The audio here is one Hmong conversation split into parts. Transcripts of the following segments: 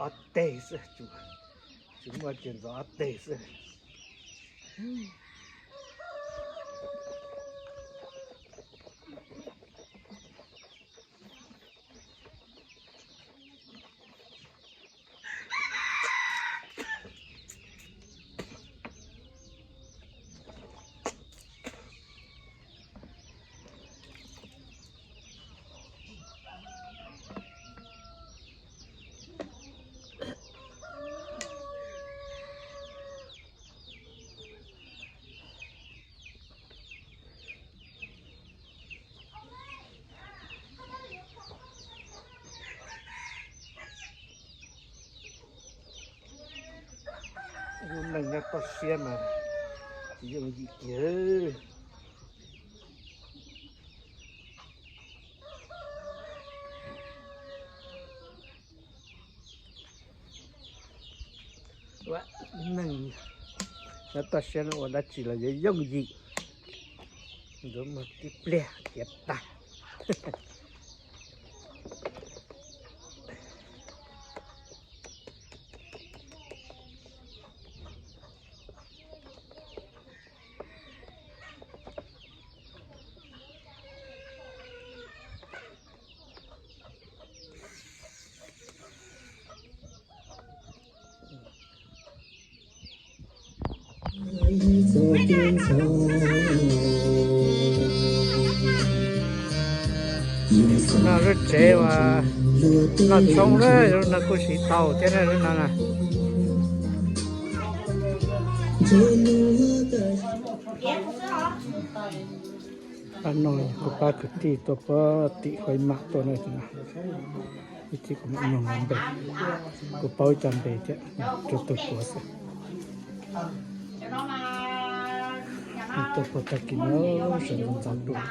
Ob teg xwb, tsis muaj kiag ntxov ob teg xwb. Lub neej nyob toj siab mas tsis yooj yim kiag. Ua neej nyob toj siab no ua dab tsi los yuav yooj yim. Ntxuav muag tib pliag tiav tag. No lub tsev uas noj tshoob lawm, lub no kuj siv tau thiab na, lub no na. Pab no kuv pab kwv tij tuaj puag tim Huaib Mam tuaj na. Ib txhij kuv mam nug npe, kuv paub ib co npe thiab, rau tug puav xwb. Tuaj puag tag kis no sawv ntxov ntxov dua.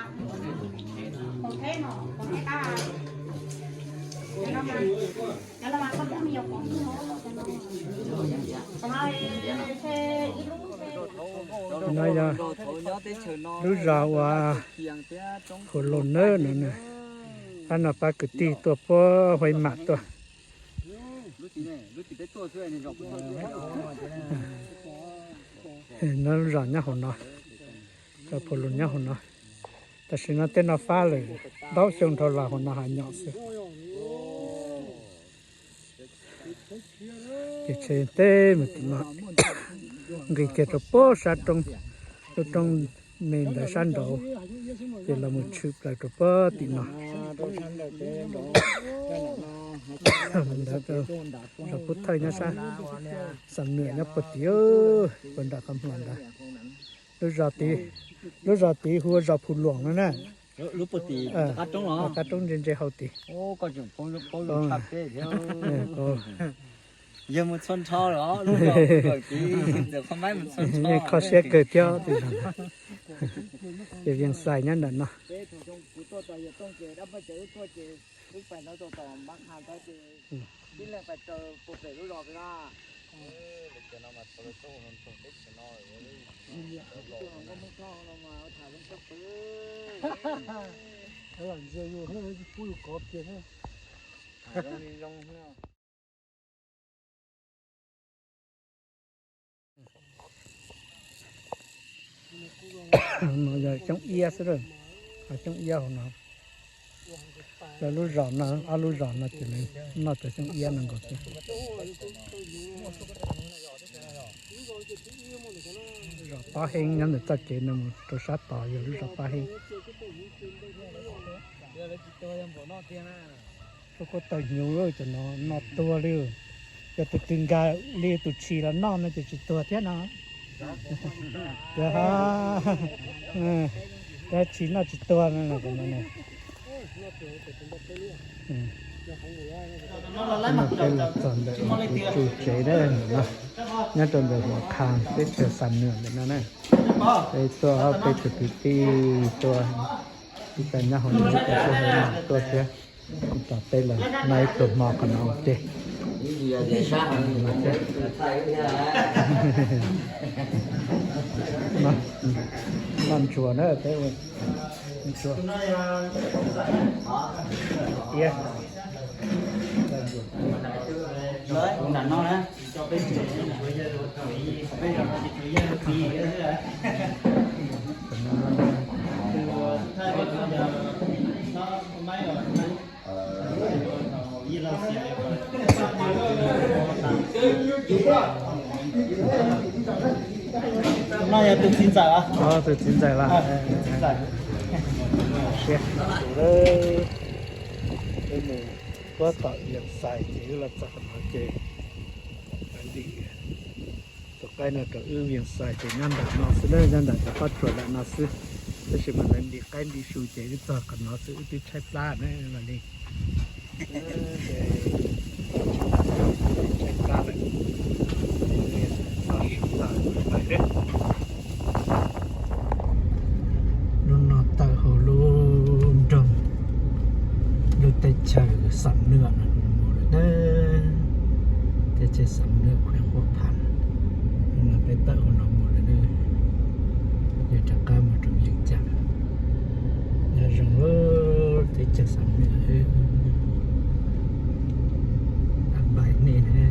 No yog lub zos uas Hu Lus Nawb no na. Pab no pab kwv tij tuaj puag Huaib Mam tuaj. No lub zos nyob hauv no, zos Hu Lus nyob hauv no. Tam sim no tej no fab lawm, ntau xyoo dhau los hauv no hav nyom xwb. Ces tsheb teb mus tim no, nqis kiag rau puag sab roob, lub roob me ntawd sab nraud, ces los mus tshwm plaws rau puag tim no. Ntawd zos Pub Thawj nyob sab, Xam Nwm nyob puag tim, puag nram qhov hmo ntawd. Lub zos tid, lub zos tid hu ua zos Phu Luam no na. Qab roob ntse ntse hauv tid. Koj kho siab kawg thiab. Ces Vias Xais nyob ntawm no. No yog xyoob iab xwb, xyoob iab hauv no. Yog lub zos no, ob lub zos no ces nws noj cov xyoob iab no nkaus xwb. Zos Pab Heeb nyob ntawm txoj kev no mus rau sab tod yog lub zos Pab Heeb. Kuj tawg hnyuv cov no noj tuag li. Yog tus twg nkag li tus tshis los noj no ces tsis tuag thiab no. Yog, yog tshis noj tsis tuag no. Peb los txog ntawm kuv tsev na, nyob rau ntawm Huam Khas teb chaws Xam Nwm ntawm no na. Peb tuaj, peb tug kwv tij tuaj, ib co nyob hauv no, ib co tuaj hauv no tuaj thiab. Tos peb los noj ib pluag hmo qhov no ua ke. Noj ntsuag na, peb ua ntsuag, iab, No yog tus txiv ntxawm los? Tus txiv ntxawm los? Siab tus lawm. Wb mus puag tom Vias Xais ces wb los txog qhov no ces lawv ntim tus qaib no rau wb Vias Xais ces nyob nram no xwb na, nyob nram cov pob tsuas nram no xwb. Tab sis mas lawv ntim qaib ntim su ces wb txog qhov no xwb wb twb tshaib plab na los li. Tshaib plab lawm. Hnub no tawm hauv lub nroog, lub teb chaws Xam Nwj no mus lawm na. Teb chaws Xam Nwj, khuev Huab Phas. Hnub no peb tawm hauv no mus lawm na, yuav rov qab mus rau Vias Cas. Nyob zoo lub teb chaws Xam Nwj, npaj nej na.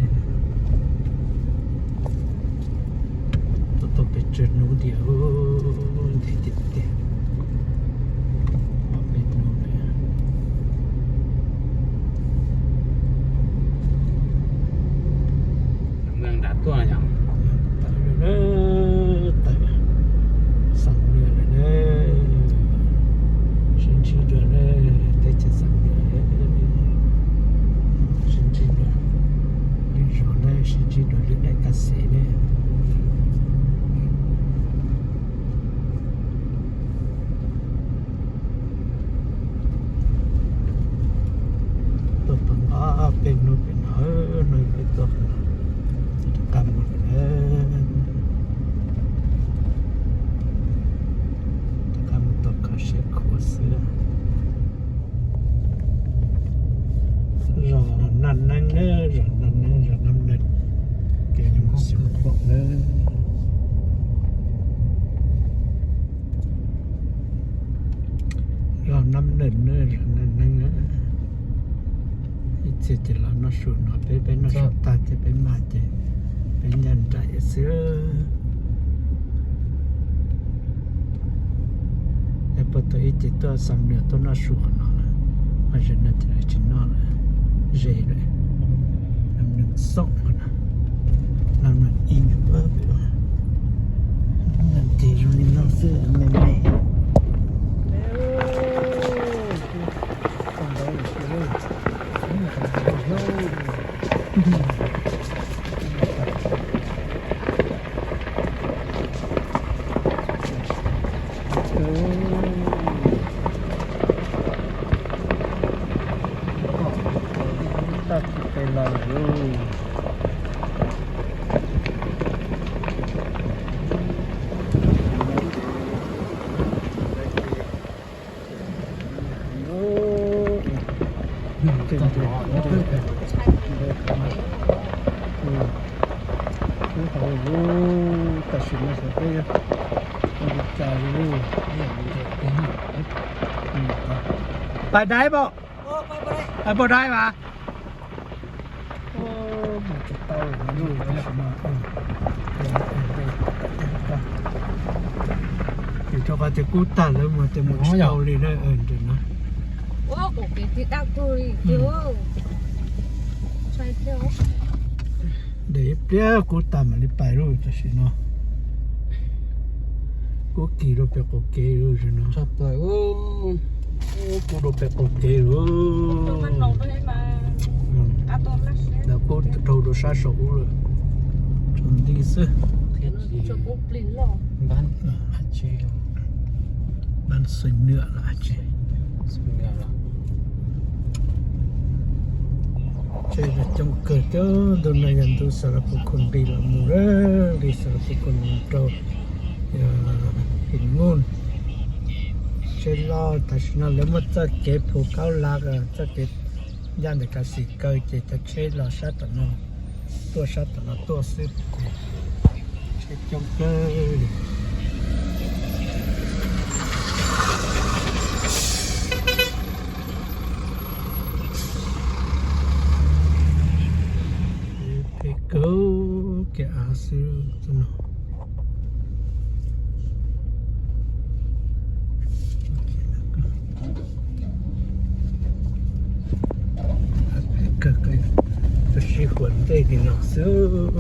Tuaj tau pes tsawg hnub tiag, ntev tiag tiag. Ob peb hnub lawm. Tawm lawm na, tawm Xam Nwj lawm na. Sib ntsib dua na, teb chaws Xam Nwj. Sib ntsib dua lwm zaus na, sib ntsib dua lwm daim kaj xev na. Tuaj tau ob peb hnub pem no, hnub peb tuaj qab mus lawm, rov qab mus tau kho siab khuav xwb. Zos Naj Neeb na, zos Naj Neeb, zos Naj Neeb, kev mus xyoo pom lawm. Zos Naj Neeb na, zos Naj Neeb na. Ib txhia ces los noj su no, peb peb noj su tag ces peb mag ces peb ncaj nraim xwb. Yog puag thaum ub ces tuaj Xam Nwj tuaj noj su qhov no, mas zaum no ces lawv tsis noj lawm, ze lawm. Nws xoom qhov no, nws ib nyuag pem, nws ces zoo li no xwb me me. Tag kis pes los lawm. Tam sim no xyov peb yuav ua li cas li. Pais daiv pom, pais pom daiv mas. Mus tsis tau lawm, tab sis no vim rau qhov tias kub tag lawm mas tias mus tsis tau li na. Ntawm no ntev ib pliag kub tag mam li pais lauj, tam sim no kub kis rau pem qaum kev lawm no. Kub rau pem qaum kev lawm. Kub dhau rau sab saum ub lawm, tsaus nti xwb. Npab xeem Nwj los tsis, tsev coob kawg thiab. Ntu no yog ntu Xas Las Pus Khus nqis los mus, nqis Xas Las Pus Khus mus rau His Nkuj. Tsheb loj tam sim no lawv muab txoj kev phu kaub lav, txoj kev ncaj ntawm Kav Xis kaw ces cov tsheb los sab tom no tuaj, sab tom no tuaj xwb. Tsheb coob kawg li. Huam ntej li no xwb.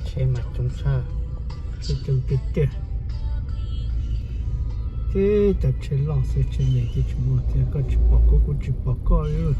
Tsheb mas coob tshaj, tsheb coob tiag tiag. Teb cov tsheb loj xwb, tsheb me ces tsis muaj, koj tsis pom kuv, kuv tsis pom koj li.